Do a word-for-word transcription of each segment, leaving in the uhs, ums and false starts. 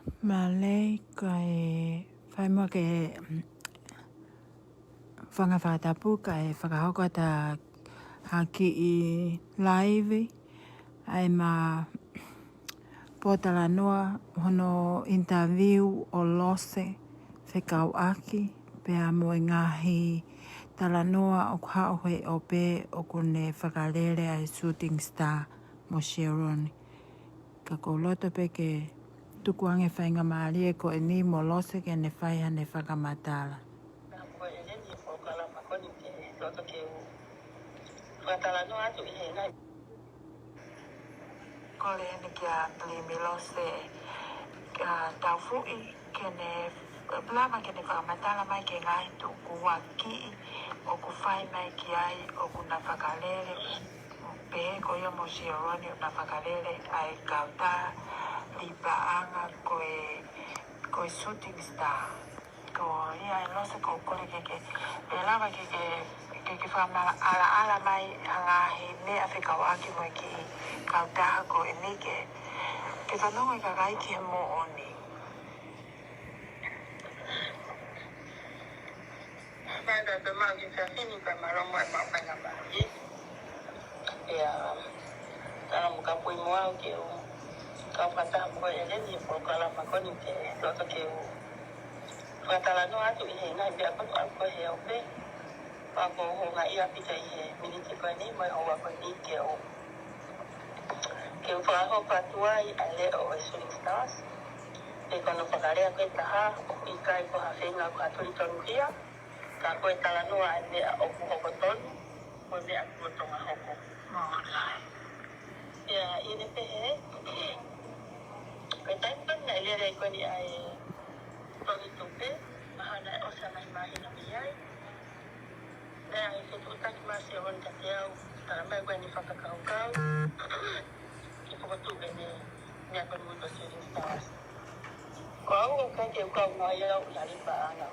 Mālō, kae fai muʻa ke fanga fakatapu kae fakahoko ʻeta kiʻi laivi, ʻa e ma pōtalanoa hono interview ʻo Lose fekauʻaki pea mo e ngaahi talanoa ʻoku haʻu he ʻope ʻoku ne fakalele ai Shooting Star mo Sheroni. Ka ʻoku ou loto pē ke tuku ange faingamālie ko eni mo Lose ke ne fai haʻane fakamatala. Ko e leni polokalama ko eni ke loto ke u fakatalanoa atu ʻi he ngaahi. Kole eni kia Pilimi Lose, ʻa, Taufuʻi ke ne lava ke ne fakamatala mai ki he ngaahi tukuakiʻi ʻoku fai mai ki ai ʻoku na fakalele, pehē ko ia mo Sheroni ʻo na fakalele ʻa e kautaha lipaʻanga ko e, ko e Shooting Star. Ko ia ʻe Lose ʻoku ou kole ke ke, ke lava ke ke, ke ke fakamaʻalaʻala mai ha ngaahi meʻa fekauʻaki mo e kiʻi kautaha ko eni ke, ke fanongo e kakai ki he moʻoni. Mai ka pe mau ki fia fini ka malo mo e mau faingamālie. Pea, tala mo ka pui mo au ke u, ka u fakataha mo e leni e polokalama ko eni ke loto ke u fakatalanoa atu ʻi he ngaahi meʻa ko eni ʻoku ʻi he ʻope. Pea ko e houngaʻia pē ʻi he miniti ko eni mo e houa ko eni ke u, ke u fakahoko atu ai ʻa e leʻo ʻo e Shooting Stars. Pea ko hono fakalea ko e taha, ʻoku ʻikai ko ha feinga ko ha tuli tonuhia, ka ko e talanoa ʻa e meʻa ʻoku hoko tonu, ko e meʻa kuo tonga hoko. Mālō. Pea ʻi heʻene pehē, ko e taimi ko eni naʻe lele ai ko eni ʻa e tohi tupe, mahalo naʻe ʻosi ʻa e ngaahi māhina mei ai. Naʻe ʻi ai e fetuʻutaki mai ʻa Sheroni kiate au, tala mai ko eni fakakaukau ke fokotuʻu ʻene meʻa ko eni ko e Shooting Stars. Ko au ʻoku ʻikai ke u kau noa ia au ʻi ha lipaʻanga.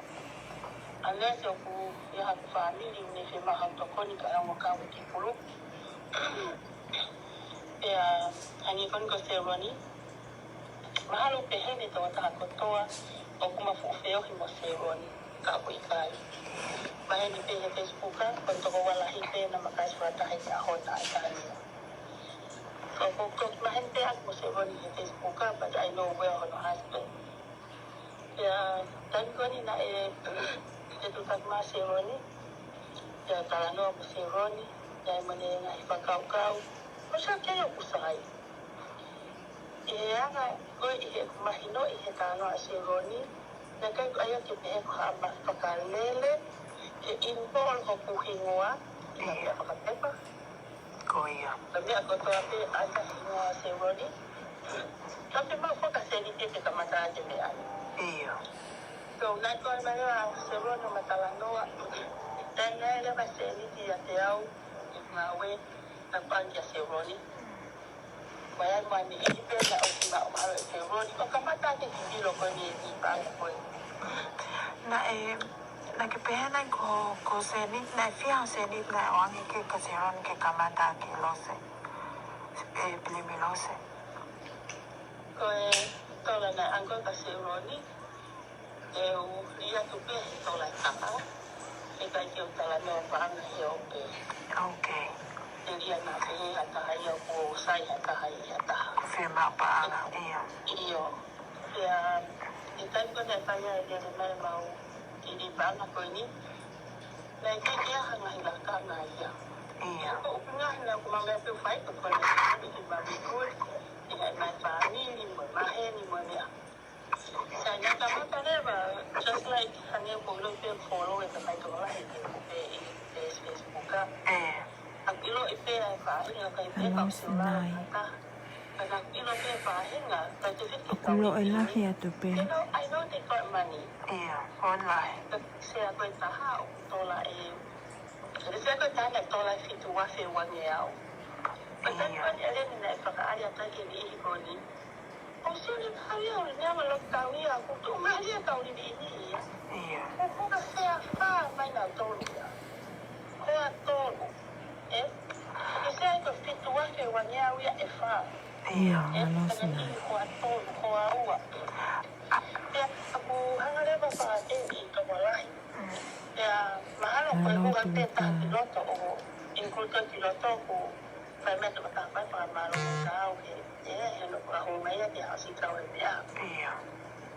Unless ʻoku ʻi ai haku fāmili ʻoku ne fiemaʻu haʻaku tokoni kae ongo kau ki he kulupu. Pea hangē ko eni ko Sheroni, mahalo pehē ni tokotaha kotoa ʻoku ma fuʻu feohi mo Sheroni, ka ʻoku ʻikai. Maheni pē he Facebook, ko e tokoua lahi pē naʻa ma kai fakataha ʻi he ʻaho naʻe taha ni. Ko, ko, ko maheni pē ʻaku mo Sheroni he Facebook, but I know well hono husband. Pea taimi ko eni naʻe fetuʻutaki mai ʻa Sheroni, pea talanoa mo Sheroni, pea mo ʻene ngaahi fakakaukau. Ko sa ke ʻoku sai. ʻI he anga ko ē ʻi heʻeku mahinoʻi he talanoa ʻa Sheroni, naʻe ʻikai ko ia ke pehē ko haʻama fakalele ke involve hoku hingoa ʻi ha meʻa fakapepa. Ko ia. Ko e meʻa kotoa pē ʻa e hingoa ʻo Sheroni. Ka ke mau fakaseniti ke kamata ʻa e meʻa ni. ʻIo. So, naʻe toe mai leva ʻa Sheroni ʻo ma talanoa. Taimi naʻe lele mai seniti ʻiate au, ʻi he ngāue, naʻe pangikē ʻa Sheroni. Ko ia ʻi he meʻa ni ʻi he pē naʻe ʻosi maʻu mahalo ʻe Sheroni. ʻO kamata ke kikilo ko eni ʻi he panga ko ē. Naʻe, naʻa ke pehē nai ko, ko seniti, naʻe fiha ʻo seniti naʻe ʻoange kia Sheroni ke kamata kia Lose. ʻE Pilimi Lose. Ko e tola naʻe ʻoange kia Sheroni, ʻe u lī atu pē he tola ʻe taha, he ʻikai ke u talanoa paʻanga he ʻope. Ok. ʻE lī ʻana pē he ha taha ia kuo sai ha taha ʻi ha taha. Fiemaʻu paʻanga, ʻio. ʻIo. Pea, ʻi he taimi ko ē naʻe fai ai e lele mai ʻemau kiʻi paʻanga ko eni, naʻe ʻikai ke ʻi ai ha ngaahi lakanga ia. ʻIo. Ko e ʻuhinga naʻa ku ma meʻa pē ʻo fai ko eni, ʻi he mami kui, ʻi he mai fāmili, mo maheni, mo meʻa. Sai, naʻe kamata leva, just like, hangē ko e ʻilo pē follow e kakai tokolahi ke pē ʻi he Facebook. ʻE. ʻA ku ʻiloʻi pē ʻa e faʻahinga kai pē ka ʻosi ʻo lava ka. Ka naʻa ku ʻilo pē faʻahinga, ka te fiti ʻoku lōʻe lahi atu pē. You know, I know they got money. ʻIo, online. Ka sea ko e taha ʻoku tola ʻe, ka sea ko e taha naʻe tola ʻe fitu afe uangeau. But that one, ʻe leni naʻe fakaʻali atu ki he niʻihi ko eni. ʻO sio ki he kau ia, ʻo ne ama loki kau ia, ko tu mai ia kau liliʻi ni ia. ʻIo. Ko ko ka sea fā mai na tolu ia. Ko a tolu. ʻE? Ke sea ko e fitu afe uangeau ia ʻe fā. ʻIo, ʻe, mālō, ka na Sina. Ni ko a tolu, ko au, Pea ʻoku hanga leva ʻo fakateʻi tokolahi. Pea mahalo ko e Alo, kuha pē taha ki loto ʻo include ki loto ʻoku fai mai e tokotaha ko e fakamālō ka au he, he, he no ka hū mai ia ke ʻosi kau e meʻa. ʻIo.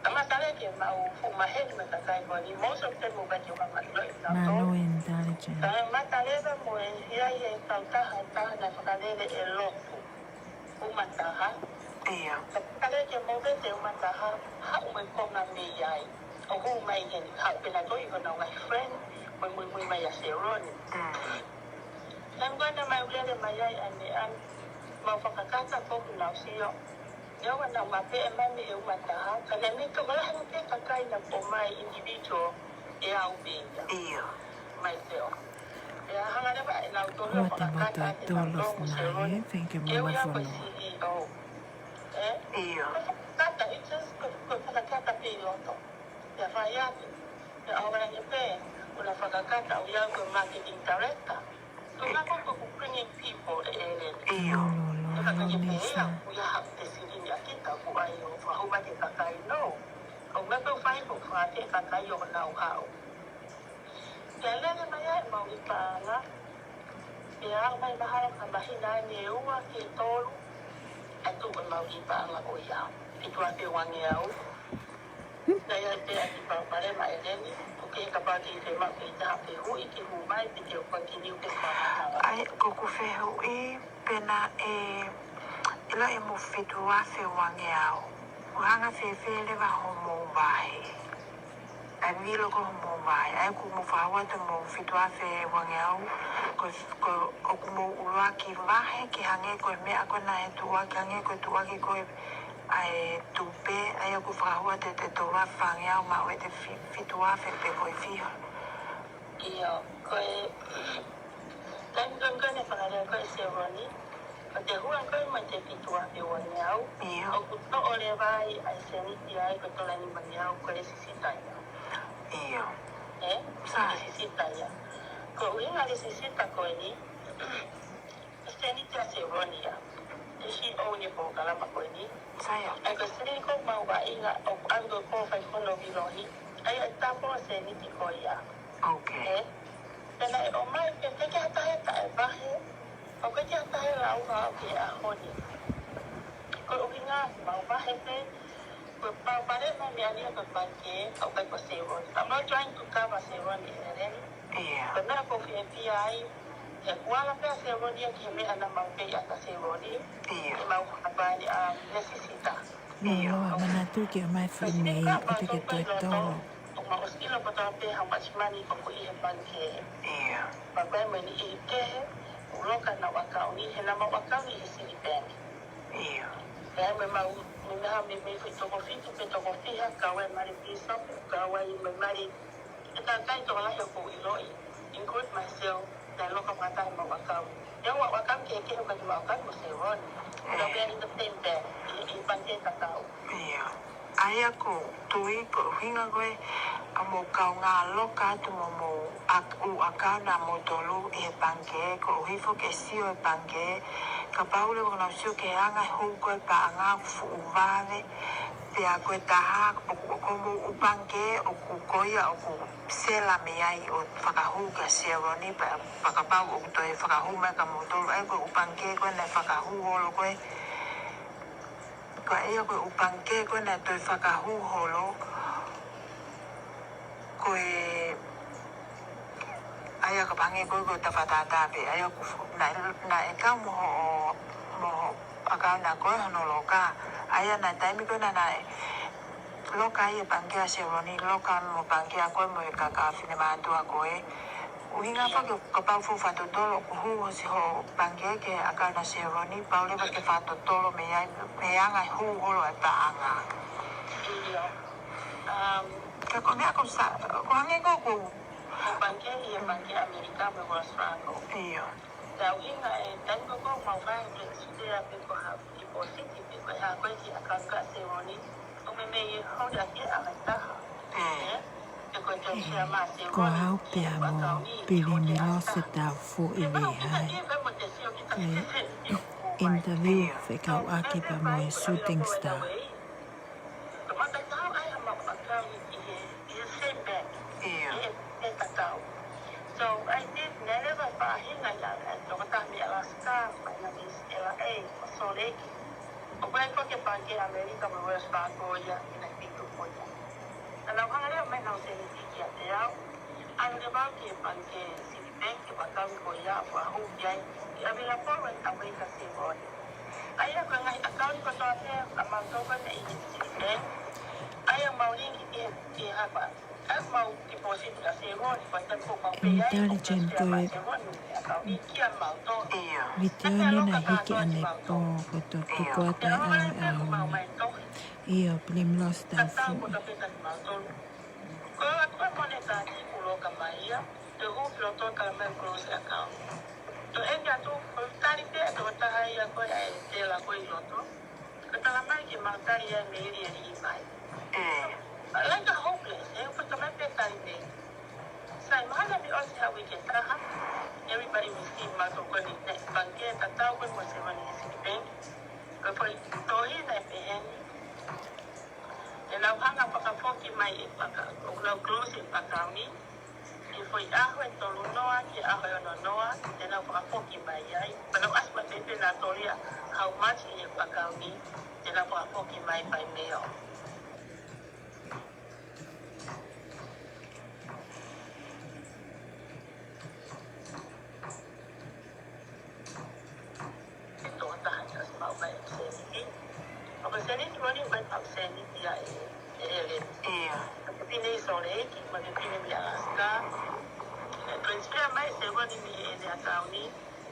Ka matale ke mau fuʻu maheni mo e kakai ko eni, most of them ʻoku ʻikai ke ʻi ai ha mālō ʻi loto. Mālō intelligent. Ka matale leva mo e ʻi ai e kautaha ʻe taha naʻe fakalele ʻe Lotu. Uma taha. ʻIo. Ka pale ke mou vete uma taha, haʻu mo e konga mei ai. ʻO hū mai heni, haʻu pē nautolu ʻi honau ngaahi friend, mo e muimui mai ʻa Seloni. Mm. Taimi ko ē naʻa mau lele mai ai ʻanenai, mau fakakata ko ʻeku nau sio. ʻIo, naʻa mau mapeʻe mai mei he uma taha, ka naʻe mei tokolahi pē kakai naʻa nau ʻomai individual ʻe au pē ia. ʻIo. Mai Seo. Pea hanga leva ʻe nautolu ʻo fakakata ʻe nautolu mo Seloni. Thank you, Mama Fono. Ē? ʻIo. Fakakata, it just ko, ko fakakata pē ʻi loto. Pea fai atu. Pea ʻaho ange pē, ʻoku na fakakata ʻo ʻi ai ko e marketing director. Ko e ngaahi ko ʻoku bringing people ʻe ʻEleni. ʻIo. Lolo, lolo, lolo, Nisa. Ko ia haʻu te silini ʻa kita ʻoku ʻai ʻo fakahū mai ki he kakai no. ʻO meʻa pē ʻoku fai ko e fakateʻi kakai ʻo nau haʻu. Pea lele mai ai ʻemau kiʻi paʻanga. Pea aʻu mai mahalo ka māhina ʻe ua ki he tolu. ʻA e tuʻu ʻemau kiʻi paʻanga ko ia. Ki tuʻa pē uangeau. Naʻe ʻi ai pē ʻa e kiʻi palopalema ʻEleni. ʻOku ke kapau te ke maʻu pē ha fehuʻi ke hū mai pe te u continue pē ko e matala. ʻAi, ko ʻeku fehuʻi pe naʻe ʻi ai e mou fitu afe uangeau. Ua hanga fēfē leva hoʻomou vahe. ʻAi vilo ko hoʻomou vahe. ʻAi ʻoku mou fakaua atu mou fitu afe uangeau. Ko, ko, ʻoku mou ʻuluaki vahe ke hangē ko e meʻa ko ē naʻe tuʻuaki hangē ko e tuʻuaki ko ē ʻa e tupe. ʻAi ʻoku fakaua atu e tolu afe fāngeau maʻu e te fi-, fitu afe pe ko e fiha. ʻIo, ko e, taimi ko ē naʻe fakalea ko ē ʻe Seloni, ko e hua ko ē mo e fitu afe uangeau, ʻio, ʻoku toʻo leva ai ʻa e sēniti ai ko e tola nimangeau ko e lisisita ia. ʻIo. Ē? Sai. Lisisita ia. Ko e ʻuhinga lisisita ko eni, sēniti ʻa Seloni ia. He ʻoku ʻomi e polokalama ko eni. Sai. ʻA ia ko e sēniti ko ē ʻoku mau vaʻinga ʻoku ʻalu ko ē fai hono vilohi. ʻA ia ʻe tapu ʻa e sēniti ko ia. Ok. Ē? Pea naʻe ʻomai pē ke ke hata he taʻe vahe. ʻOku ʻikai ke hata he lau ha ʻo ke ʻaho ni. Ko e ʻuhinga mau vahe pē. Ko e palopalema meʻa ni ko e pangikē, ʻoku ʻikai ko Seloni. I'm not trying to cover Seloni ʻEleni. ʻIo. Ko e meʻa ʻoku ou fiefia ai, he kuo ala pē ʻa Seloni ia ki he meʻa naʻa mau pei ʻa Seloni. ʻIo. ʻE mau hapani a nesisita. ʻIo. Lolo, manatu ke ʻomai foʻi mei, ʻo te ke toe tolo. ʻO mau ʻosi ʻilo kotoa pē how much money ʻoku ʻi he pangikē. ʻIo. Pea ko e meʻa ni ʻi kehe, ʻoku loka ʻenau ʻakauni, he naʻa mau ʻakauni ʻi he Citibank. ʻIo. Pea mo e mau, mo e meʻa, mo e, mo e foʻi toko fitu pe toko fiha, kau ai e mali pīsope, kau ai mo e mali ʻe kakai tokolahi ʻoku ou ʻiloʻi, include myself, naʻe loka fakataha ʻemau ʻakauni. ʻE ua ʻakauni kehekehe ʻoku ʻikai ke mau ʻakauni mo Seloni. Ka ʻoku ʻi ai in the same bank, ʻi, ʻi he pangikē tatau. ʻIo. ʻA ia ʻoku ou tui ko e ʻuhinga ko ē ʻa hoʻomou kaungā loka atu mo hoʻomou ak-, ʻū ʻakauni ʻa moutolu ʻi he pangikē, koeʻuhi foki ke sio e pangikē, kapau leva ʻoku nau sio ki he anga e hou ko ē paʻanga ʻoku fuʻu vave, pea ko e taha, ʻoku, ʻoku mou ʻū pangikē, ʻoku ko ia, ʻoku sela mei ai ʻo fakahū kia Seloni, pea, pea kapau ʻoku toe fakahū mai kia moutolu, ʻa ia ko e ʻū pangikē ko ē naʻe fakahū holo ko ē, ko ia ko e ʻū pangikē ko ē naʻe toe fakahū holo, ko e, ʻa ia ko e pangikē ko ē ko e tafatātā pē, ʻa ia ʻoku f-, naʻe, naʻe kau mo hoʻo, mo hoʻo ʻakauni ko ē hono loka. ʻA ia naʻe taimi ko ē naʻe, naʻe loka ai e pangikē ʻa Seloni, loka mo e pangikē ko ē mo e kakai finemātuʻa ko ē. ʻUhinga foki kapau fuʻu fakatotolo ʻoku hū ʻosi hoʻo pangikē ki he ʻakauni ʻa Seloni, pau leva ke fakatotolo mei ai, mei he anga e hū holo e paʻanga. ʻIo. Um, ka ko e meʻa ko sa, ko e hangē ko ʻeku pangikē ʻi he pangikē ʻAmelika mo e Wells Fargo. ʻIo. Ka ʻuhinga e taimi ko ē ʻoku mau fai ke sute a pe ko ha deposit pe ko e hā ko ē ki he ʻakauni ʻa Seloni, ʻoku meimei hold ʻaki ʻe he ʻaho ʻe taha. Mm. Ē? Pe ko e tau share mā Seloni. Ko au pea mo Pili Milosi tau foʻi lehai. Ko e interview fekauʻaki pea mo e Shooting Star. Tatau ai haʻamau ʻakauni ʻi he, ʻi he same bank. ʻIo. ʻI he, he tatau. So, I did never faʻahinga ia, ʻa e tokotaha mei Alaska, my name is L A, ʻo Salt Lake. ʻOku ʻi ai foki e pangikē ʻAmelika mo Wells Fargo ia, ʻi he pintu ko ia. Naʻa nau hanga leva mai ʻenau sēniti kiate au. ʻAlu leva au ki he pangikē Citibank, ki he ʻakauni ko ia, ʻo hū ki ai, ʻi ʻAvila Polo, ʻi ʻAmelika Sivoni. ʻA ia ko e ngaahi ʻakauni kotoa pē ʻa mautolu ko eni ʻi he Citibank. ʻA ia mau lingi ki he, ki he hapa. ʻA ia mau deposit ʻa Sivoni, ko e tapu mau pē ai, Intelligent ko e ʻakauni kia mautolu. ʻIo. Vitiō ni naʻe hiki ʻanepō ko e toki tuku atu ʻa e ʻaho. ʻIo, Primrose Tafu. Ko e ʻakauni ko ē money card ʻoku loka mai ia, te u hū ki loto ʻo talamai close account. Toe ʻeke atu, ko e tali pē ʻe he tokotaha ia ko ē ʻa e tela ko ē ʻi loto. Ko e talamai ke mau tali ia mei he liʻi mai. ʻE. Like a hopeless, ʻe, ko e talamai pē tali mei. Sai, mahalo ʻe ʻosi ha uike ʻe taha, everybody will see mautolu ko eni, ne, pangikē tatau ko ē mo Sivoni Citibank. Ko e foʻi tohi naʻe pehē ni. Te nau hanga fakafoki mai e paka, ʻoku nau close e ʻakauni, ʻi he foʻi ʻaho ʻe tolu noa ki he ʻaho ʻe ono noa, te nau fakafoki mai ai. Pea nau ʻasi mai pē pe naʻa tō ia how much ʻi he ʻakauni, te nau fakafoki mai by mail. Tokotaha ʻe ʻasi maʻu mai e sēniti. ʻO ko e sēniti ko eni ʻoku ʻikai ko e sēniti ia ʻe, ʻe ʻEleni. ʻIo. Ko e fefine ʻi Salt Lake, mo e fefine mei Alaska. ʻE transfer mai e Sivoni mei heʻene ʻakauni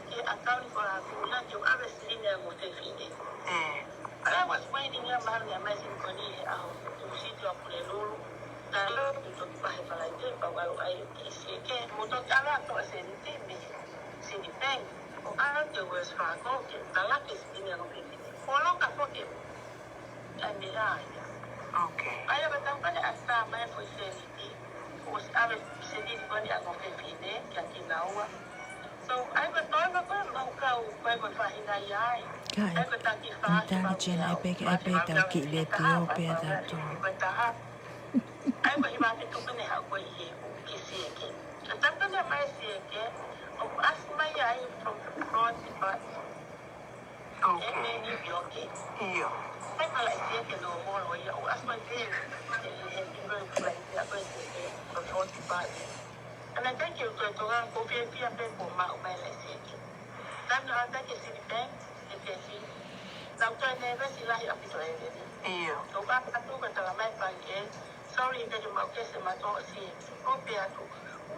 ki he ʻakauni ko ē ʻaʻaku, ke u ʻave silini ʻa e ongo fefine. ʻE. ʻA ia ʻoku ʻasi mai ni ia mahalo ʻe ʻomai silini ko eni he ʻaho Tūsite ʻo Pulelulu. Talu ʻi he toki pehē Falaite, pea u ʻalu ai ki he sieke. Mo toki ʻalu atu e sēniti mei Citibank. ʻO ʻalu ki Wells Fargo, ke talaki e silini ʻa e ongo fefine. Kuo loka foki ʻa e meʻa ia. Okay. ʻA ia ko e taimi ko eni ʻa e tā mai e foʻi sēniti, kuo ʻosi ʻave e silini ko eni ʻa e ongo fefine kia kinaua. So, ʻa ia ko e toenga ko ē ʻemau kau, ko e ko e faʻahinga ia ai. Ka ʻai, ʻa ia ko e taki fā, Intelligent, ʻai pē ke, ʻai pē tau kiʻi letiō pē ʻa tautolu. Ko e taha. ʻA ia ko e hiva ke tuku ne haʻu ko ē ʻi he ʻū ki he sieke. Ko e taimi ko eni ʻomai e sieke, ʻoku ʻasi mai ai from fraud department. Okay. ʻE, mei ni pioke. ʻIo. He kala e sieke no molo ia, ʻoku ʻasi mai pē, ʻe, ʻe, ʻe, ʻe, ʻe, ʻe, ʻe, ʻe, ʻe, ʻe, ʻe, ʻe, ʻe, ʻe, ʻe, ʻe, ʻe, And I thank you, ko e toka, ko e fiefia pē kuo maʻu mai e sieke. Taimi naʻa tau ki he Citibank, ʻe pesi. Naʻa tau toe nevesi lahi ʻaupito ʻEleni. ʻIo. Tau ka atu ka talamai pangikē, sorry, ʻikai ke mau kesi mautolu sieke. ʻO pehē atu,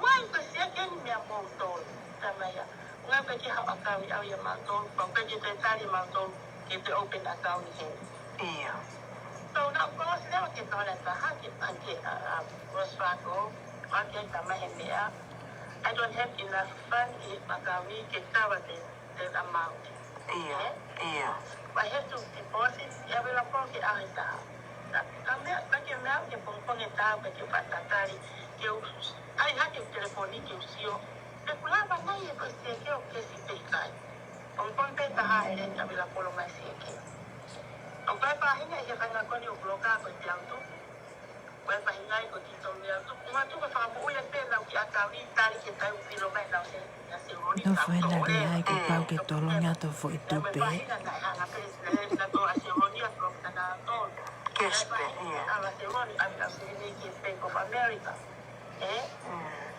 why ko e sieke ni meia mautolu? Talamai ia, ʻuhinga pē ke haʻu ʻakauni au ia mautolu, pea pē ke toe tali mautolu, ke toe open account heni. ʻIo. So, naʻa ku close leva ke tau lea taha ki he pangikē, ʻa, ʻa, Wells Fargo, ʻa ke talamai he meʻa, I don't have enough fund ʻi he ʻakauni ke cover the, the amount. ʻIo, ʻio. I have to deposit every lapor ke ʻaho ʻe taha. Ka, ka meʻa, ka ke meʻa ke pongipongi ʻe taha, ka ke fakatatali, ke u, ʻai hake telefoni ke u sio. Pe ʻoku lava nai e ko e sieke ʻo kesi pe ʻikai. Pongipongi pē ʻe taha ʻEleni ʻa e lapor mai sieke. ʻOku ʻi ai e faʻahinga ʻi he faʻahinga ko eni ʻoku loka ko e te autu. Ko e faʻahinga ʻi ko e ki tau meʻa tu. Ko e matu ko e fakamoʻui pē lau ki ʻakauni tali ke tau pilo mai lau se, ʻa Sivoni. No fai la de ai ko pau ke tolongi atu foʻi tupe. Ko e faʻahinga naʻe hanga pē, naʻe, naʻe tō ʻa Sivoni ʻa tō kana tō. Cash pē, ʻio. ʻA Sivoni, ʻa Sivoni ki Bank of America. ʻE? Mm.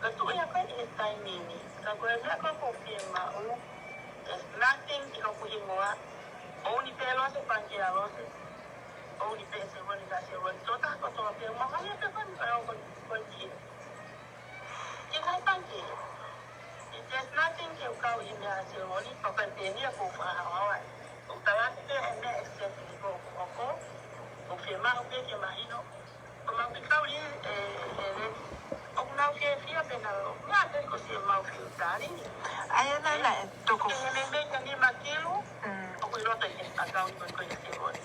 Ka tuʻu ia ko ē ʻi he taimi ni. Ka ko e meʻa ko ē ʻoku ou fiemaʻu, there's nothing ʻi hoku hingoa. ʻOku ou ʻi pē Lose, pangikē ʻa Lose. ʻOku ou ʻi pē Sivoni, ka Sivoni. Tokotaha kotoa pē, mahalo pē ko eni ka ʻoku ou ʻi pē. Ki he ngaahi pangikē. If there's nothing ke u kau ʻi he meʻa ʻa Sivoni, pea ko e peni ia ʻoku ou fakahaohaoa ai. ʻOku ou tala atu pē ʻa e meʻa ʻe seti ni ko ʻoku hoko. ʻOku ou fiemaʻu pē ke mahino. Ko mau ki kau ʻi he, ʻe, ʻEleni. ʻOku nau fiefia pē nau, ngā pē ko siʻemau fiu tali ni. ʻA ia naʻe, naʻe tuku. ʻE he meimei ka nima kilu, mm, ʻoku ʻi loto ʻi he ʻakauni ko ē ʻa Sivoni.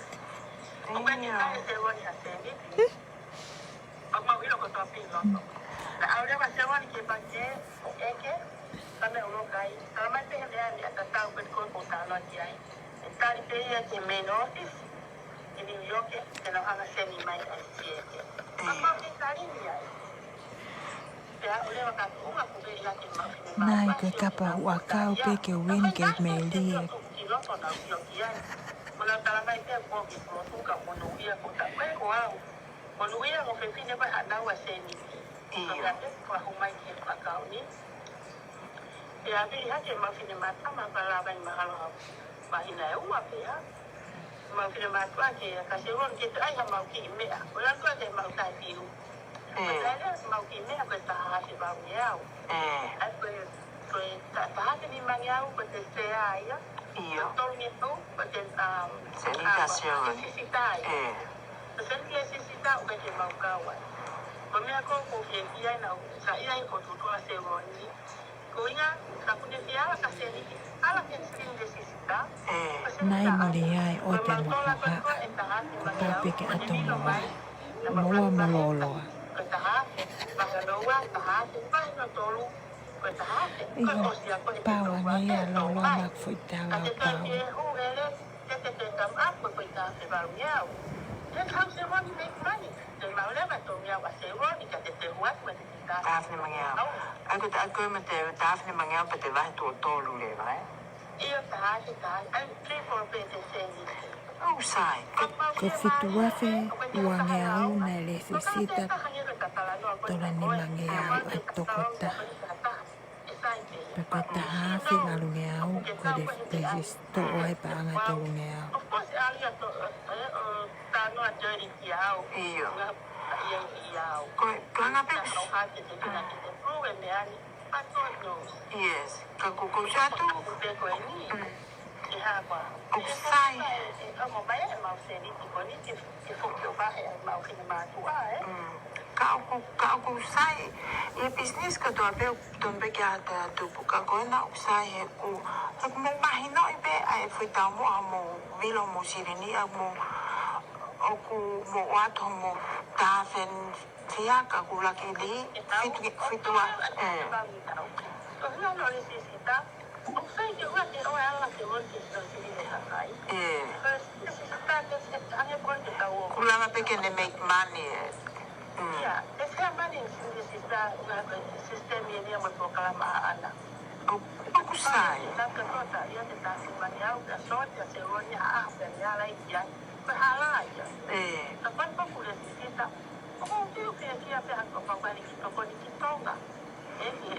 ʻOku ʻikai ke ʻi ai ʻe Sivoni ha sēniti. ʻOku mau ʻilo kotoa pē ʻi loto. Naʻa ku ʻalu leva ʻa Sivoni ki he pangikē, ʻo ʻeke, ka meʻa ʻoku loka ai. Talamai pē he meʻa ni ʻa e tatau ko ē ko ē ʻoku ou talanoa ki ai. ʻE tali pē ia ki he main office, ʻi New York. Ke nau hanga seni mai ai ki he. ʻE. Pea ʻoku leva ka tuʻunga ku veli ake mau fine mai. Naʻe ke kapa huʻakau pē ke win ke melie. Ki loto nau sio ki ai. Mo nau tala mai pē kuo ki Pulotu ka monūʻia ko ta koe ko au. Monūʻia mo fefine ko e haʻanau ʻa seni. ʻIo. Ka pea te kua hu mai ki he kua kau ni. Pea vili hake mau fine mata ma pala mai mahalo hau. Mahina e ua pea. Mau fine mata ke ka se ron ke te ai ha mau ki meʻa. Ko la tua ke mau tai piu. ʻE. Ko la lea mau ki meʻa ko e taha se mau ngeau. ʻE. Ai ko e, ko e ta-, taha ke ni mau ngeau ko te sea ia. ʻIo. Ko tolu ngeau ko te, um, Seni ka se ron. Sisita ia. ʻE. Ko seni ke sisita ʻo ke mau kau ai. Ko meʻa ko ko ke ia nau, sa ia ko tutua se ron ni. Ko ia, ka kune ke ala ka seni, ala ke seni ke sisita. ʻE. Naʻe mole ai ʻo te mo hoha. Ko pau pē ke ʻato mo hoha. Mo ua mo loloa. ʻIo, pau ange ia loloa ma foʻi tau a pau. Taha fine mangeau. Ai ko ta, ai ko ma te taha fine mangeau pea te vahe tuʻo tolu leva, ē? ʻIo, taha fine, taha. Ai, triple pē te seni. ʻOku sai. Ko, ko fitu afe ua ngeau naʻe lēsisita tola nima ngeau ʻa e toko taha. Pea ko e taha afe valu ngeau ko e lēsisita toʻo ai paʻanga tolu ngeau. ʻIo. Ko e, ko e anga pē. Yes. Ka ko, ko sa tu. Mm. ʻOku sai. Mm. Ka ʻoku, ka ʻoku sai. ʻI he business kātoa pē ʻoku tonu pē ke ʻata tupu ka ko ena ʻoku sai he ʻoku, he ʻoku mou mahinoʻi pē ʻa e foʻi taumuʻa mo vilo mo silini ʻa mo ʻoku mo ʻoatu mo tafen Fiha ka kulaki li, fitu, fitu a, ē. Ē. Kulanga pē ke ne make money, ē. Mm. ʻO, ʻoku sai. Ē. ʻOku ou fiefia pē ha ko pau pali ki tokoni ki Tonga.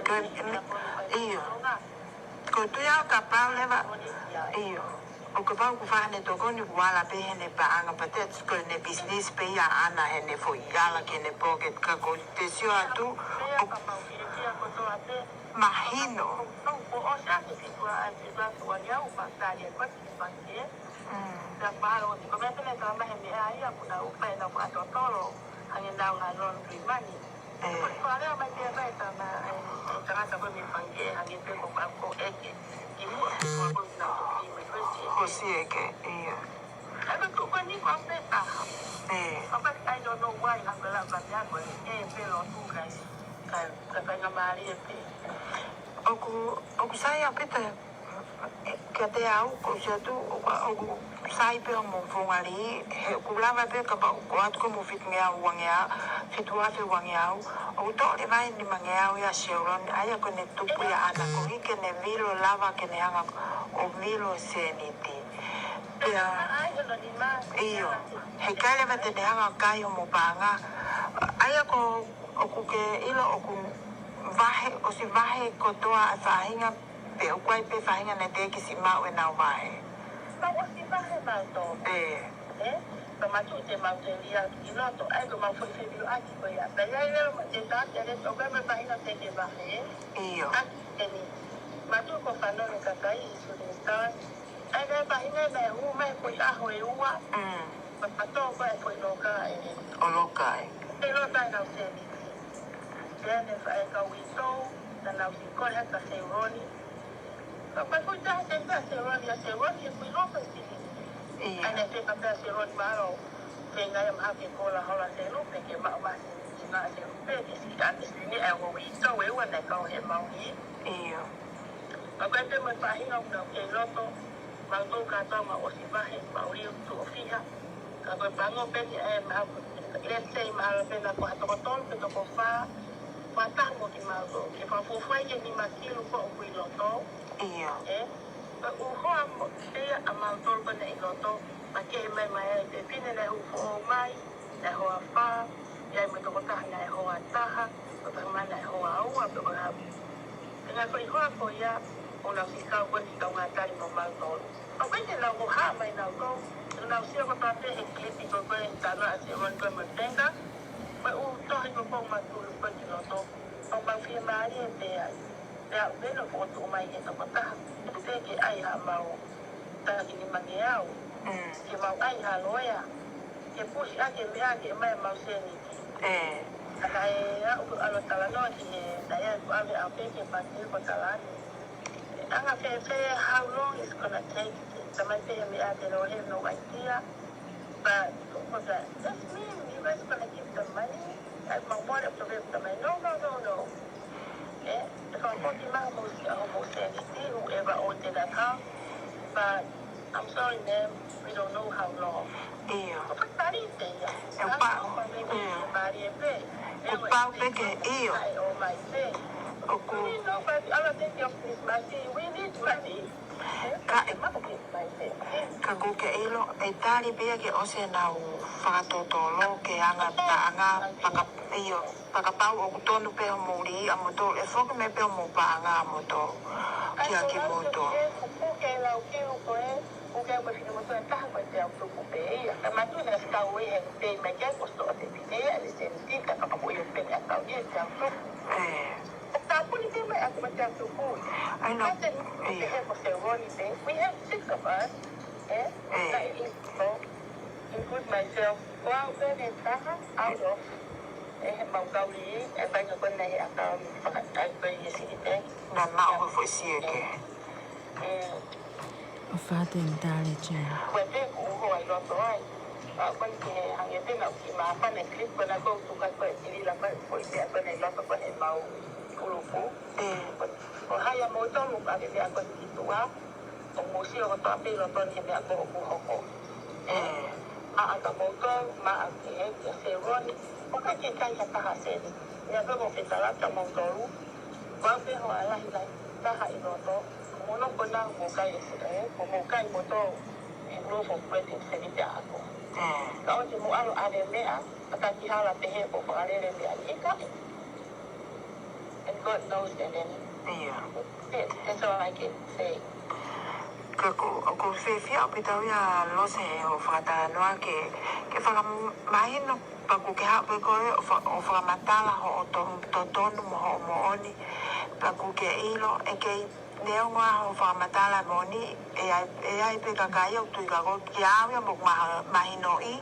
Ko, ʻio. Ko e tui au kapau leva, ʻio. ʻO kapau ʻoku fai haʻane tokoni ʻoku ala pē heʻene paʻanga, but that's ko ʻene business pē ia ʻaʻana heʻene foʻi ala ki heʻene pocket ka ko te sio atu, ʻo mahino. Mm. Pea mahalo ni, ko e meʻa pē naʻe tala mai he meʻa ia, kuo nau ʻai ʻenau fakatotolo, hangē nau ha laundry money. Ē. Ko e lea mai pē ʻa e tama, ē, ʻe tangata ko e mei Fangē, hangē pē ko ka ko ʻEke. Kimuʻa, ko ko nau ko ki immigration. Ko si ʻEke, ʻio. ʻAi ko tuku ni ko pē taha. Ē. Papa, I don't know why, ha ko la ka mea ko e, ē, pē lo tu kai. Kai, kai, kai nga mali e pē. ʻOku, ʻoku sai ʻaupito kiate au, ko si atu, ʻoku, ʻoku sai pē hoʻomou founga li, he ʻoku lava pē kapau ʻoku ʻoatu ko hoʻomou fitungeau uangeau, fitu afe uangeau, ʻoku toʻo leva e nimangeau ia Sharon, ʻa ia ko ʻene tupu ia ʻaʻana, koeʻuhi ke ne vilo lava, ke ne hanga ʻo vilo seniti. Pea, ʻio, heʻikai leva te ne hanga ʻo kai hoʻomou paʻanga, ʻa ia ko ʻoku ke ʻilo ʻoku vahe, ʻosi vahe kotoa ʻa e faʻahinga, pe ʻoku ʻi ai pē faʻahinga naʻe teʻeki siʻi maʻu ʻenau vahe. Mau ʻosi vahe mautolu. Ē. Ē? Ka matu te mau te lia ki loto, ʻai ko mau foʻi fevilo ʻaki ko ia. Pea ia leo ma te tā te le, ʻoku ʻi ai mo e faʻahinga teʻeki vahe, ē? ʻIo. ʻAki eni. Matu ko fano le kakai i Sudan. ʻAi, ko e faʻahinga naʻe hū mai ko e ʻaho ʻe ua. Mm. Pakato ko e foʻi loka ē. ʻO loka ē. ʻE loka ē nau seni. Pea ne faʻa e kau uitou, naʻa nau siʻi kole hake Seuloni. Ka ko e foʻi taha seni ʻa Seuloni, ʻa Seuloni ʻe kui loka sini. ʻIo. ʻAi, ne feka pē ʻa Seuloni mālō. Feinga ia maha ke kola hola Selu, pe ke maʻu masi. Ina Selu, pe ke si ʻa te sini ʻa e uitou ʻe ua naʻe kau he mau hi. ʻIo. Ka ko e pē mo e faʻahinga ʻoku nau kei loto, mau tō kātoa mau ʻosi vahe, mau liu tuʻo fiha. Ka Ko e pango pē ni, ē, mahalo, let's say, mahalo pē naʻa ko ha toko tolu pe toko fā, fakataha mo kimautolu. Ke fakafuofua ke nima kilu ko ē ʻoku ʻi loto. ʻIo. Ē? Ko e ʻū hoa mo, pea ʻa mautolu ko ē naʻe ʻi loto, ma ke mai mai ai pē pine naʻe hū foʻou mai, naʻe hoa fā, ʻi ai mo e tokotaha naʻe hoa taha, tokotaha mai naʻe hoa ua, pe ko e hā. Ko e ngaahi foʻi hoa ko ia, ʻoku nau fekau ko ē ke kaungā tali mo mautolu. ʻOku ʻikai ke nau ʻohake mai nautolu, ʻoku nau sio kotoa pē he kipi ko ē ko e talanoa ʻa Sheroni ko ē mo e penga, ko e ʻū tohi ko ē ʻoku mau tuli ko ē ki loto, ʻoku mau fiemālie pē ai. Pea ʻoku pehē ʻoku fokotuʻu mai he tokotaha, ʻoku teʻeki ai haʻamau taki nimangeau, ke mau ʻai ha loea, ke push ʻaki e meʻa ke ʻomai ʻemau sēniti. Ē. Ka naʻe aʻu ʻo ʻalu ʻo talanoa ki he, naʻe aʻu ʻo ʻave ʻa e peke paki ko Talani. Anga fēfē, how long it's gonna take? Tamai pē he meʻa te no have no idea. But, but that, that's mean you guys gonna give the money? Like, my wallet to give the money. No, no, no, no. Eh, if I put him out, most, uh, most anything, whoever owned that account. But I'm sorry, ma'am, we don't know how long. ʻIo. But that is there. ʻE pau, ʻio. Maybe somebody a pay. Kuo pau pē ke ʻio. Oh my pay. ʻOku. We know, but other thing of this money, we need money. Ka, ka ʻoku ke ʻilo, ʻe tali pē ia ke ʻosi ʻenau fakatotolo, ke anga paʻanga, faka-, ʻio, fakapapau ʻoku tonu pē hoʻomou lī ʻamoutolu, ʻe foki mai pē hoʻomou paʻanga ʻamoutolu, kia kimoutolu. Ē. ʻO ka puni pē mai ʻa e kau tupu. I know. Ē. We have six of us, eh? Ē. Naʻe ʻi, include myself, ko au pē ʻe taha out of, eh, mau kau lī, ʻe vainga ko ena he ʻakau ni fakaʻai ko ē he Citibank. Naʻa mau ko e foʻi sieke. Ē. ʻO fāteni tale, Jane. Ko e te ku uho ai loto ai. Pea ko eni ke hangē pē naʻa ku kiʻi māfana e clip ko ena ʻoku tuka ko ē ʻi lila ko ē foʻi pea ko ena ʻi loto ko ē he mau kulupu. Ē. Ko, ko hai ʻamoutolu ka ke meʻa ko ē ki tuʻa. ʻOku mou sio kotoa pē ʻi loto ni he meʻa ko ē ʻoku hoko. Ē. Ē. Maʻa ka moutolu, maʻa ki he, ki he Sheroni. ʻOku ʻikai ke kai ha taha sēniti. Meʻa pē ko e fetalata moutolu. Ko au pē hoa lahi lahi taha ʻi loto. Mo no ko na mo kai e se, eh, mo mo kai mo to, eh, loaf of bread ʻe sēniti ʻaʻaku. Ē. Ka ʻoua te mo ʻalu ʻave meʻa, ʻa ka ki hala pehē ko fakalele meʻa ni ʻikai. And God knows that then. ʻIo. That, that's all I can say. Ka ʻoku, ʻoku fiefia ʻaupito au ia Lose hoʻo fakatalanoa ke, ke fakamahino pea ʻoku ke haʻu pē koe ʻo fa-, ʻo fakamatala hoʻo to-, totonu mo hoʻo moʻoni. Pea ʻoku ke ʻilo, ʻe kei neongo ʻa hoʻo fakamatala moʻoni, ʻe ʻi ai, ʻe ʻi ai pē kakai ʻoku tui ka ko kia au ia mo ma-, mahinoʻi,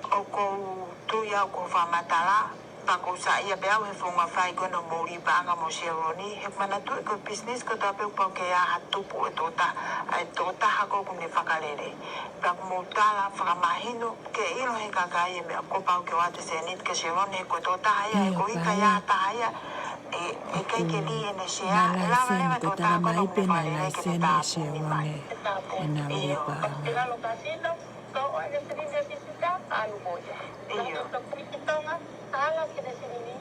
ʻoku ou tui au ko hoʻo fakamatala, pea ʻoku ou saiʻia pē au he founga fai ko ena ʻo e moʻui paʻanga mo Sheroni, he manatuʻi ko e business kotoa pē ʻoku pau ke ʻi ai ha tupu ʻe tokotaha, ʻa e tokotaha ko ē ʻoku ne fakalele. Pea ʻoku mou tala fakamahino, ke ʻilo he kakai e meʻa kuo pau ke ʻoatu e sēniti kia Sheroni he ko e tokotaha ia, he ko e ʻikai ha taha ia, ʻe, ʻe ʻikai ke lī ʻene sea, ʻe lava leva e tokotaha ko ena ʻoku ne fakalele ke ne tāpuni mai. ʻIo. Ko ʻene sēniti ʻe sisita, ʻalu mo ia. ʻIo. Ko e pui ki Tonga, ala ki he sēniti.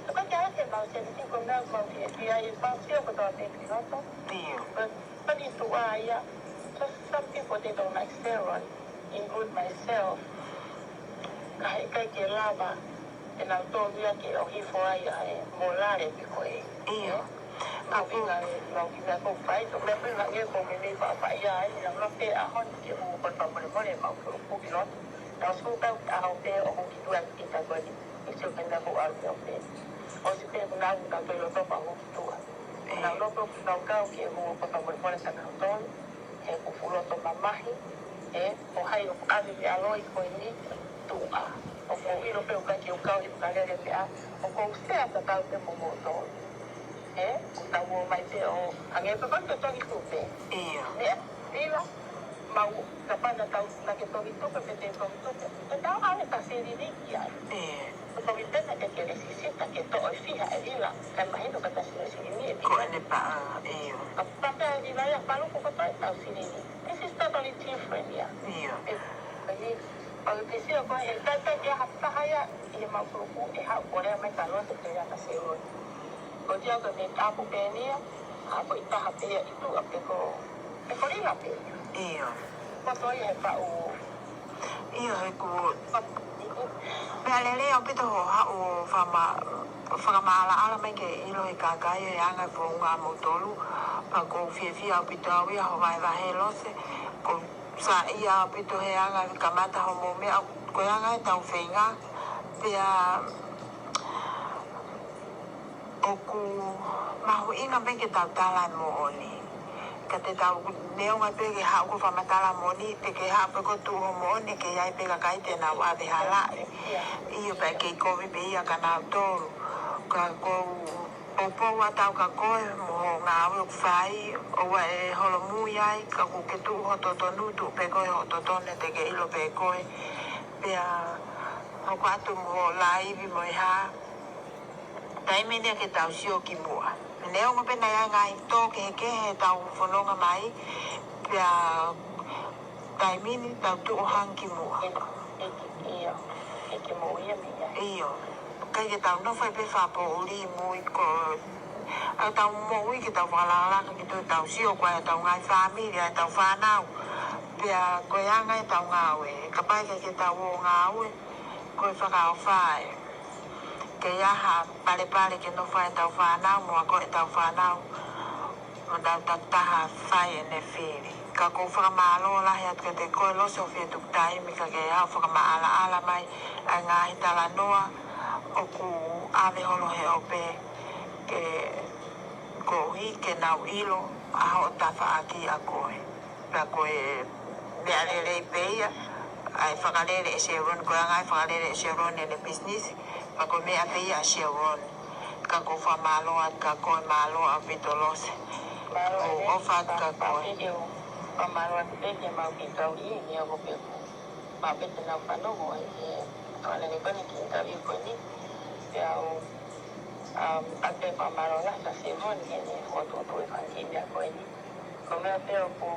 Ko e ke ala ke mau sēniti ko e meʻa mau ki e F B I, mau sio kotoa pē ki loto. ʻIo. But, but it's why, yeah, just some people they don't like Sheroni, include myself. Ka heʻikai ke lava, ʻe nau tō ia ke ʻohifo ai ʻa e mōlale ki ko ē. ʻIo. Mau ʻinga e, mau ʻinga ko fai, ko meʻa pē hangē ko e meʻa faʻa faʻa ia ai, ʻi he ʻaho ni ke u kole fakamolemole, mau ko u ki loto. Nau sio kau ʻaho pē ʻoku ki tuʻa ki ta ko ni, ʻe sio ke nau ko au ki au pē. ʻOsi pē ko nau, nau ko i loto pea ʻoku ki tuʻa. Nau loto, nau kau ke u kole fakamolemole kia nautolu. He ʻoku fuʻu loto mamahi, ē, ko hai ʻoku ʻave meʻa loi ko eni ki tuʻa. ʻOku ou ʻilo pē ʻoku ʻikai ke u kau he fakalele meʻa, ʻoku ou sea tatau pē mo moutolu. Ē, ʻoku tau ō mai pē ʻo, hangē pē ko e toki tupe. ʻIo. Meʻa, ʻila, mau, kapau naʻa tau, naʻa ke toki tupe, pe te toki tupe. ʻE tau ʻave ta silini ki ai. ʻIo. Ko e toki pena ke ke lēsisita ke toʻo e fiha e ʻila, kae mahino ka ta silini e fiha. Ko ʻene paʻanga, ʻio. Ka pea pea e ʻila ia palu ko ka tai tau silini. This is totally different, yeah. ʻIo. It, it is Ko e pisi o ko e he tatai ia ha taha ia ʻi he mau kulupu ʻe haʻu ko lea mai ka loa se pea ka se oi. Ko tia ko e meʻa tapu pē nia, ha ko e taha pē ia ʻi tuʻa pe ko, pe ko lila pē ia. ʻIo. Ko toi he paʻu. ʻIo he ku. Meʻa lelei ʻaupito hoʻo haʻu ʻo fakama-, fakamaʻalaʻala mai ke ʻilo he kakai he anga e founga ʻa moutolu. Pea ʻoku ou fiefia ʻaupito au ia hoʻo vahevahe Lose. ʻOku ou saiʻia ʻaupito he anga e kamata hoʻomou meʻa, ko e anga ʻetau feinga. Pea ʻoku mahuʻinga pē ke tau tala e moʻoni. Ka te tau neongo pē ke haʻu ko e fakamatala moʻoni, te ke haʻu pē ko e tuʻu hoʻo moʻoni ke ʻi ai pē kakai te nau ʻave halaʻi. ʻIo pea kei kovi pē ia kia nautolu. Ka ʻoku ou poupou atu au kia koe mo hoʻo ngāue ʻoku fai, ʻoua ʻe holomui ai, ka ʻoku ke tuʻu hoʻo totonu, tuʻu pē koe hoʻo totonu te ke ʻilo pē koe. Pea hoko atu mo hoʻo laivi mo e hā. Taimi ʻeni ke tau sio ki muʻa. Neongo pē naʻe ʻi ai e ngaahi tō kehekehe heʻetau fononga mai, pea taimi ni tau tuʻu hangē ki muʻa. ʻIo, ʻikai ke tau nofo ai pē fakapoʻuli mo e ko ʻetau moʻui ke tau fakalakalaka ki tuʻa tau sio ko ē ʻetau ngaahi fāmili, ʻetau fānau. Pea ko e anga ʻetau ngāue, kapau ʻikai ke tau ō ngāue, ko e fakaʻofa ē. Ke ʻi ai ha palepale ke nofo ai ʻetau fānau, mo ako ʻetau fānau, mo tau takitaha fai ʻene fili. Ka ʻoku ou fakamālō lahi atu kiate koe Lose hoʻo fie tuku taimi ka ke haʻu ʻo fakamaʻalaʻala mai ʻa e ngaahi talanoa ʻoku ʻave holo he ope ke koeʻuhi ke nau ʻilo ʻa hoʻo tafaʻaki ʻa koe. Pea ko e meʻa lelei pē ia, ʻa e fakalele ʻe Seloni, ko e anga e fakalele ʻe Seloni ʻene business, pea ko e meʻa pē ia ʻa Seloni. Ka ʻoku ou fakamālō atu kia koe, mālō ʻaupito Lose. Mālō ʻo e ʻofa atu kia koe. Mālō atu pē ke mau ki tau i, ni ako pē. Mau pē te nau fanongo, ʻe, fakalele ko eni ki tau i ko eni. Pea u, um, ʻa pē fakamālō lahi kia Seloni, ʻene fokotuʻutuʻu e fanga kiʻi meʻa ko eni. Ko e meʻa pē ʻoku,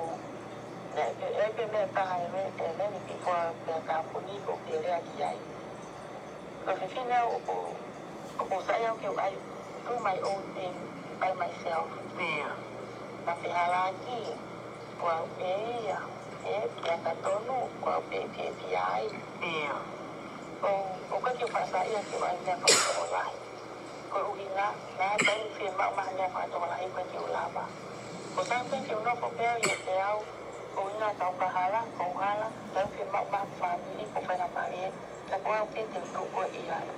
ne, ʻe, ʻe pē meʻa taha ʻe, ʻe, ʻe, ni ki fua pē ka puni ko ke lea ki ai. Ko e fefine au ʻoku, ʻoku ou saiʻia au ke u ʻai, do my own thing by myself. ʻIo. Na fehalaki, ko au pē ia, ʻe, pea ka tonu, ko au pē ke pia ai. ʻIo. ʻO, ʻoku ʻikai ke u faʻa saiʻia ke u ʻai meʻa fakatokolahi. Ko e ʻuhinga, naʻe taimi fiemaʻu mai ha meʻa fakatokolahi ʻoku ʻikai ke u lava. Ko e taimi ke u nofo pē au ʻiate au, ko e ʻuhinga tau ka hala, ko u hala, taimi fiemaʻu mai ha fāmili, ko e fai ha mali, ka ko au pē te u tuʻu ko ē ʻi ai.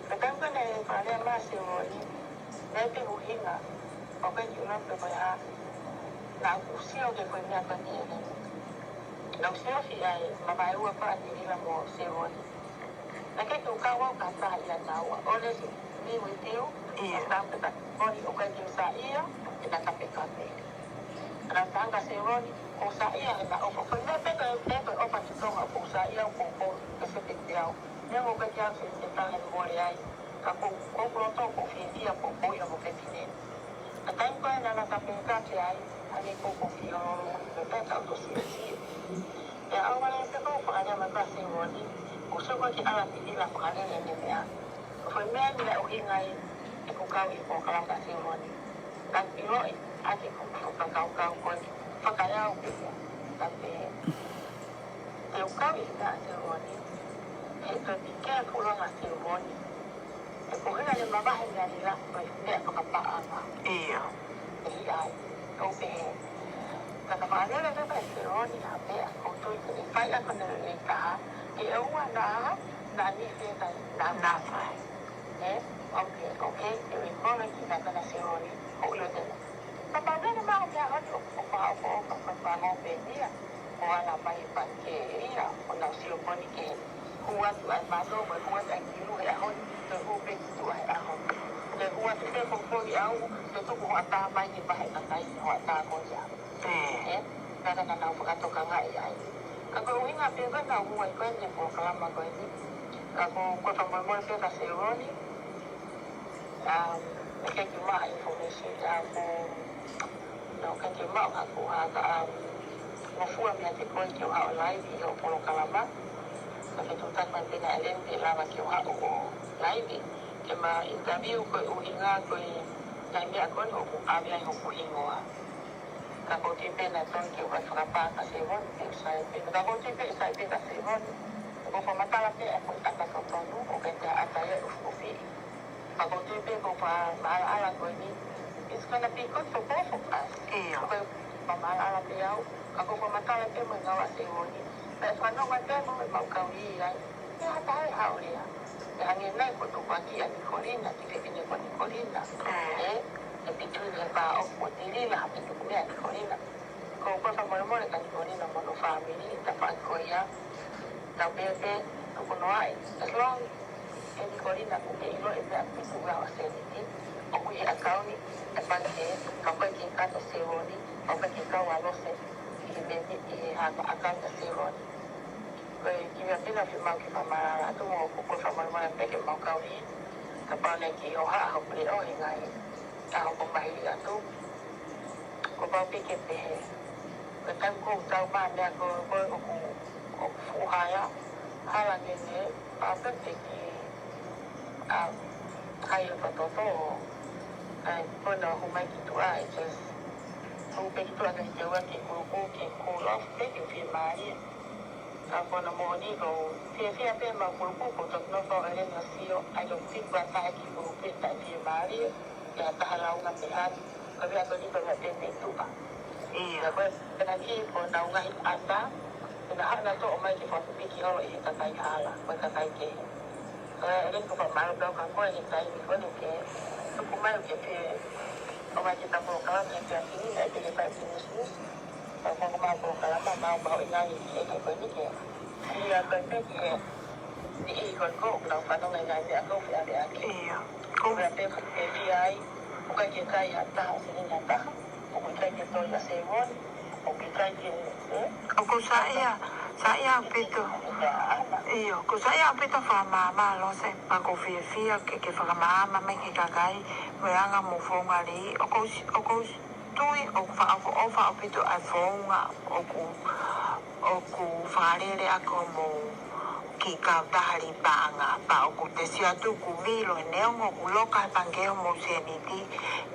Ka taimi ko ē naʻe fakalea mai ʻa Seloni, naʻe pē ʻuhinga, ʻoku ʻikai ke u lava pē ko e hā, naʻa ku sio ki he ko e meʻa ko eni ʻe lele. Naʻa ku sio ki ai, mamae ua ko ē ʻa Tilila mo Seloni. Naʻe ʻikai ke u kau au ki ha taha ia naua. Honest, me with you, ʻio. Tapu ka Seloni ʻoku ʻikai ke u saiʻia, ʻena kapekape. Naʻa tanga Seloni, ʻoku ou saiʻia ʻena ʻofa. Ko e meʻa pē ko e, pē ko e ʻofa ki Tonga, ʻoku ou saiʻia, ʻoku ou, ʻoku ou respect au. Meʻa ʻoku ʻikai ke u se te taha e mole ai. Ka ko, ko, ko loto, ʻoku ou fiefia, ʻoku ou ʻilo mo ke fine. Ka taimi ko ē naʻa na kapekape ai, hangē ko, ʻoku ou fie lolo, ko e pē ka u tosi e si. Pea ʻalu mai pē ko e fakalea mai kia Seloni, ʻoku ou sio ko ē ki ʻAla Tilila fakalele ʻene meʻa. Ko e foʻi meʻa ni naʻe ʻuhinga ai ʻeku kau ʻi he polokalama ʻa Seloni. Naʻa ku ʻiloʻi ʻaki ʻeku fakakaukau ko ē, fakaeau pē ia. Ka pē, te u kau ʻi he meʻa ʻa Seloni, he ko e pike fulanga Seloni. He ko e ʻuhinga ʻene mavahe meʻa ni la ko e meʻa fakapaʻanga. ʻIo. ʻE ʻi ai. ʻOku pehē. Ka ka fakalele pē ʻe Seloni ha meʻa, ʻoku ou tui te ne fai ʻaki ʻene lelei taha, ke ʻoua naʻa, naʻa ni fē kai, naʻa na fai. Ē? Okay, okay, te u ʻi kona ki na kana Seloni, ʻoku ʻilo te na. Ka fakalele mai ha meʻa honi ʻo, ʻo paha ʻo, ʻo, ʻo, ʻo, ʻo, ʻo, pē ia. ʻO ana mai pangikē ia, ʻo nau sio ko eni ke hū atu ai mātou, mo e hū atu ai ki ulu he ʻaho ni, ke hū pē ki tuʻa he ʻaho ni. Ke hū atu pē ko ko i au, ke tuku hoʻatā mai ke vahe kakai, hoʻatā ko ia. Ē, ka ka nau fakatokangaʻi ai. Ka ko e ʻuhinga pē ko ē naʻa ku ʻai ko eni e polokalama ko eni. Ka ko, ko e fakamolemole pē kia Seloni, Um, ʻikai ke maʻu ha information, ʻa ko, no, ʻikai ke maʻu ha ko ha ka, um, ngofua meiate koe ke u haʻu ʻo live ʻi hoʻo polokalama. Ka fetuʻutaki mai pē ʻa Eleni pe ʻe lava ke u haʻu ʻo laivi ke ma interview koeʻuhi ko e ngaahi meʻa ko eni ʻoku ʻave ai hoku hingoa. Ka ʻoku ou tui pē naʻe tonu ke u fakapā kia Sevon, ke u sai pē. Ka ʻoku ou tui pē sai pē kia Sevon, ʻoku ou fakamatala pē ʻa e foʻi ʻata totonu, ʻoku ʻikai ke ʻata ia ʻo fuʻu fiʻi. Ka ʻoku ou tui pē ko e fakamaʻalaʻala ko eni, it's gonna be good for both of us. ʻIo. Ko e fakamaʻalaʻala pē au, ka ʻoku ou fakamatala pē mo e ngāue ʻa Sevon. Pea fanongo pē mo e mau kau ʻi ai. ʻE hata ai hao lea. ʻE hangē nai ko e tukuakiʻi ʻa Nikolina, ki he fefine ko Nikolina. ʻE, ʻe pitu ni e pā ʻo ko Tilila, ha pitu ko mea Nikolina. Ko e fakamolemole kia Nikolina mo hono fāmili, tafaʻaki ko ia. Tau pehē pē, tuku noa ai. As long ʻe Nikolina ʻoku ke ʻilo e meʻa pitu ua ʻo seniti ʻoku ʻi he ʻakauni, ʻe pake, ka ʻoku ʻikai ke kata Sevon, ka ʻoku ʻikai ke kau ʻa Lose ʻi he meni, ʻi he hako ʻakauni ʻa Sevon. Ko e kiʻi meʻa pē naʻa fiemaʻu ke fakamaʻalaʻala atu mo ko e fakamolemole pē ke mau kau ʻi, kapau naʻe kiʻi hohaʻa hoku leʻo he ngaahi ʻaho kuo maliu atu. Kuo pau pē ke pehē. Ko e taimi ko ē ʻoku tau maʻu meʻa ko ē ʻoku, ʻoku fuʻu haya. Hala ke ne, pau pē ke, ʻa, kai ʻo fatoto. Kai ko ena ʻoku mai ki tuʻa, ʻe just. ʻOku pē ki tuʻa kai ke ua ke kuluku, ke cool off pē ke fiemālie. Ka ko hono moʻoni ko e fiefia pē mau kuluku, ko e toki nofo ʻa Eleni ʻo sio, ʻai ʻo fiku ʻa taha ki kuluku ʻe taʻefiemālie, ʻe ʻa taha launga pē hali, ka vea ko ni ko e meʻa pē mei tuʻa. ʻIo. Ka ko e, pena ki ko ʻenau ngaahi ʻata, pena haʻana toʻo mai ke fakapiki holo ʻi he kakai hala, ko e kakai kehe. Ko e Eleni ko e fakamālō pē au kia koe he taimi ko eni ke tuku mai ke pē, ʻomai ke ta polokalama he pea kini, ʻai pē ke fai kimusimusi. Ka ko e mau polokalama, mau mahuʻinga ʻi he ko eni ke. Ia ko e pē ki he. Ni ʻi ko e ko, ʻoku nau fanongo ʻi he ngaahi meʻa ko ē ʻoku feʻaveʻaki. ʻIo. Ko e meʻa pē ʻoku ke fie ai, ʻoku ʻikai ke kai ha taha, ʻo sini ha taha. ʻOku ʻikai ke toi ʻa Sevon, ʻoku ʻikai ke, ē? ʻOku ou saiʻia, saiʻia ʻaupito. ʻIo, ʻoku ou saiʻia ʻaupito fakamaama Lose, pea ʻoku ou fiefia ke, ke fakamaama mai ki he kakai, mo e anga mo e founga lī, ʻoku ou si-, ʻoku ou si-, tui ʻoku fakaʻofoʻofa ʻaupito ʻa e founga ʻoku, ʻoku fakalele ʻaki hoʻomou kiʻi kautaha lī paʻanga, pea ʻoku te sio atu ʻoku vilo, neongo ʻoku loka he pangikē hoʻomou seniti,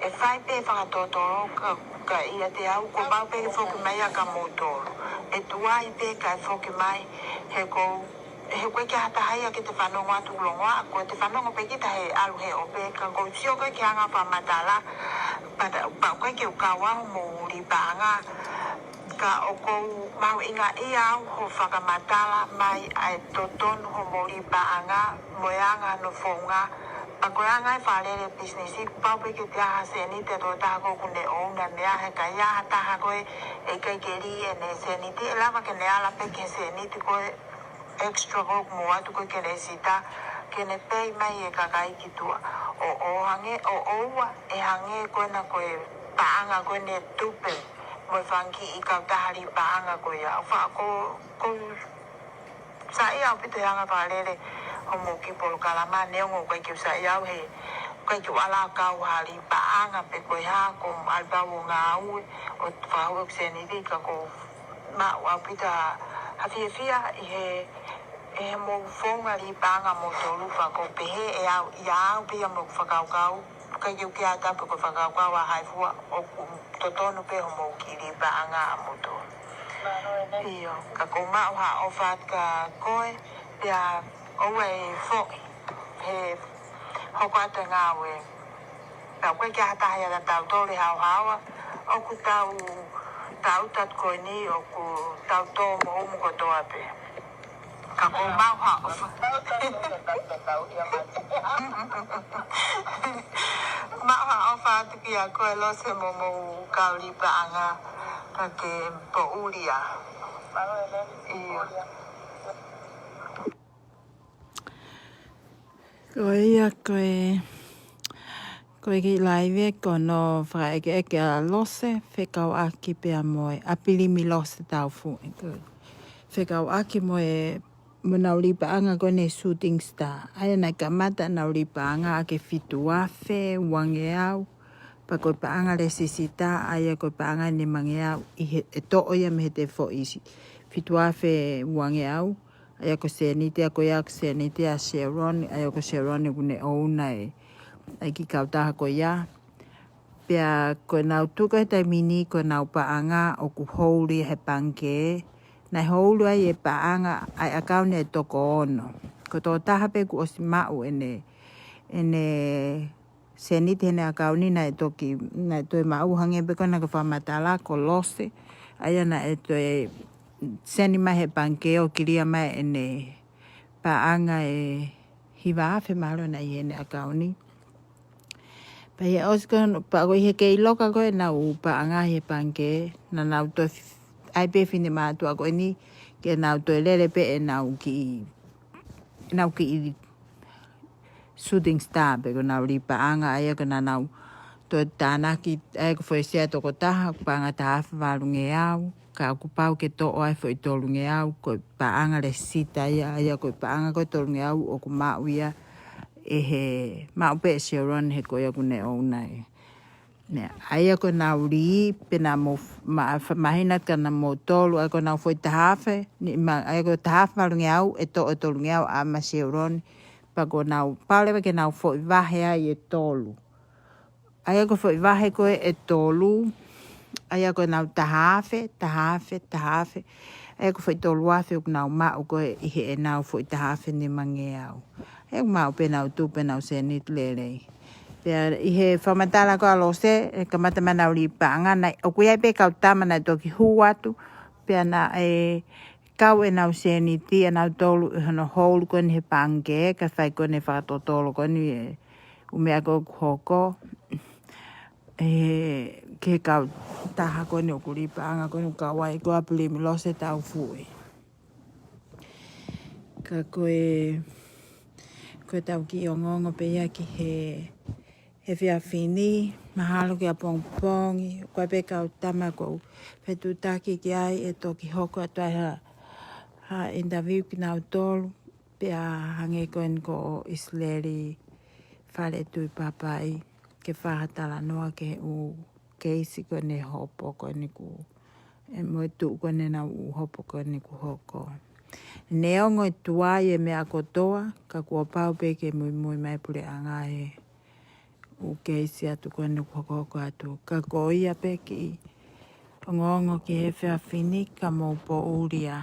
ʻe fai pē fakatotolo ka, ka ʻiate au, kuo pau pē ke foki mai ia kia moutolu. ʻE tuai pē kae foki mai, he ʻoku ou He ʻoku ʻikai ke ʻi ai ha taha ia ke te fanongo atu longoaʻa, ko e te fanongo pē kita he ʻalu he ope, ka ʻoku ou sio ko ē ki he anga fakamatala, pea, pea ʻoku ʻikai ke u kau au mo lī paʻanga, ka ʻoku ou mahuʻingaʻia au hoʻo fakamatala mai ʻa e totonu hoʻomou lī paʻanga, mo e anga hono founga, pea ko e anga e fakalele pisinisi, kuo pau pē ke ʻi ai ha seniti ʻe toko taha ko ē ʻoku ne ʻouna meʻa he ʻikai ha taha ko ē, ʻe ʻikai ke lī ʻene seniti, ʻe lava ke ne ala pē ki he seniti ko ē, extra ko ē ʻoku mou ʻoatu ko ē ke ne sita, ke ne pei mai e kakai ki tuʻa. ʻO, ʻo hangē, ʻo, ʻoua, ʻe hangē ko ena ko e paʻanga ko eni ʻe tupe, mo e fanga kiʻi kautaha lī paʻanga ko ia. ʻOfa, ʻoku, ʻoku ou saiʻia ʻaupito he anga fakalele hoʻomou kiʻi polokalama, neongo ʻoku ʻikai ke u saiʻia au he, ʻikai ke u ala kau ha lī paʻanga pe ko e hā, ko e ʻalu pē au ʻo ngāue, ʻo fakahū ʻeku seniti ka ʻoku ou maʻu ʻaupito ha, ha fiefia ʻi he, ʻi he mou founga lī paʻanga moutolu, pea ʻoku ou pehē ʻe au, ʻia au pē ia mo ʻeku fakakaukau, ʻikai ke u kei ʻatā pe ko e fakakaukau ʻa hai fua, ʻoku totonu pē hoʻomou kiʻi lī paʻanga ʻamoutolu. ʻIo, ka ʻoku ou maʻu ha ʻofa atu kia koe, pea ʻoua ʻe foʻi, he hoko atu e ngāue. Ka ʻoku ʻikai ke ʻi ai ha taha ia ʻiate kitautolu he haohaoa, ʻoku tau, tau tatu ko eni, ʻoku tau tō mo humu kotoa pē. Ka ʻoku ou maʻu ha ʻofa. Maʻu ha ʻofa atu kia koe Lose mo hoʻomou kau lī paʻanga, ka ke poʻuli ā. ʻIo. Ko ia ko e, ko e kiʻi laivi ko hono fakaʻekeʻeke ʻa Lose, fekauʻaki pea mo e ʻa Pilimi Lose Taufuʻi. Ko e fekauʻaki mo e, mo ʻenau lī paʻanga ko eni Shooting Star. ʻA ia naʻe kamata ʻenau lī paʻanga ʻaki e fitu afe uangeau. Pea ko e paʻanga lesisita, ʻa ia ko e paʻanga nimangeau, ʻi he, ʻe toʻo ia mei heʻete foʻi si-, fitu afe uangeau. ʻA ia ko e sēniti ʻa ko ia ko e sēniti ʻa Sharon, ʻa ia ko Sharon ʻoku ne ʻouna e, ʻa e kiʻi kautaha ko ia. Pea ko ʻenau tuʻu ko ē he taimi ni ko ʻenau paʻanga ʻoku houli he pangikē. Naʻe houli ai e paʻanga ʻa e ʻakauni ʻa e toko ono. Ko e tokotaha pē kuo ʻosi maʻu ʻene, ʻene sēniti heʻene ʻakauni naʻe toki, naʻe toe maʻu hangē pē ko ena naʻa ku fakamatala ko Lose. ʻA ia naʻe toe send mai he pangikē ʻo kilia mai ʻene paʻanga ʻe hiva afe mahalo naʻe ʻi heʻene ʻakauni. Pea ʻi he ʻosi ko ē, pea ko ē ʻi he kei loka ko ē ʻenau paʻanga he pangikē, naʻa nau toe f-, ʻai pē finemātuʻa ko eni ke nau toe lele pē ʻenau kiʻi, ʻenau kiʻi shooting star pē ko ʻenau lī paʻanga, ʻa ia ko ē naʻa nau toe tānaki, ʻa ia ko e foʻi sea tokotaha, paʻanga taha afe valungeau, ka ʻoku pau ke toʻo ai foʻi tolungeau, ko e paʻanga lēsisita ia, ʻa ia ko e paʻanga ko ē tolungeau ʻoku maʻu ia ʻe he, maʻu pē ʻe Sharon he ko ia ʻoku ne ʻouna e. Nea, ʻa ia ko ʻenau lī, pea naʻa mou f-, ma-, fa-, mahino ka naʻa mou tolu, ʻa ia ko ʻenau foʻi taha afe, ni ma-, ʻa ia ko e taha afe valungeau, ʻe toʻo e tolungeau ʻa ma Sharon, pea ko ʻenau pau leva ke nau foʻi vahe ai ʻe tolu. ʻA ia ko e foʻi vahe ko ē ʻe tolu, ʻa ia ko ʻenau taha afe, taha afe, taha afe, ʻa ia ko e foʻi tolu afe ʻoku nau maʻu ko ē ʻi heʻenau foʻi taha afe nimangeau. ʻE maʻu pē ʻenau tuʻu pē ʻenau sēniti lelei. Pea ʻi he fakamatala ko ē ʻa Lose, ʻe kamata mai ʻenau lī paʻanga, naʻe, ʻoku ʻi ai pē kau tama naʻe toki hū atu, pea naʻe kau ʻenau sēniti ʻanautolu ʻi hono houli ko eni he pangikē, kae fai ko eni e fakatotolo ko eni e ʻū meʻa ko ē ʻoku hoko. ʻE, ki he kautaha ko eni ʻoku lī paʻanga ko eni ʻoku kau ai ko ē ʻa Pilimi Lose Taufuʻi. Ka ko e, ko ʻetau kiʻi ongoongo pē ia ki he, he efiafi ni, mahalo ki ʻapongipongi, ko e pē kau tama ʻoku ou fetuʻutaki ki ai ʻe toki hoko atu ai ha, ha interview kinautolu, pea hangē ko eni ko ʻIsileli Fale Tuʻipapai, ke fai ha talanoa ki he ʻū keisi ko eni hopo ko eni kuo, ʻe mo e tuʻu ko eni ʻenau ʻū hopo ko eni kuo hoko. Neongo e tuai e meʻa kotoa, ka kuo pau pē ke muimui mai e puleʻanga he ʻū keisi atu ko eni kuo hokohoko atu. Ka ko ia pē kiʻi ongoongo ki he efiafi ni ka mou poʻuli ā.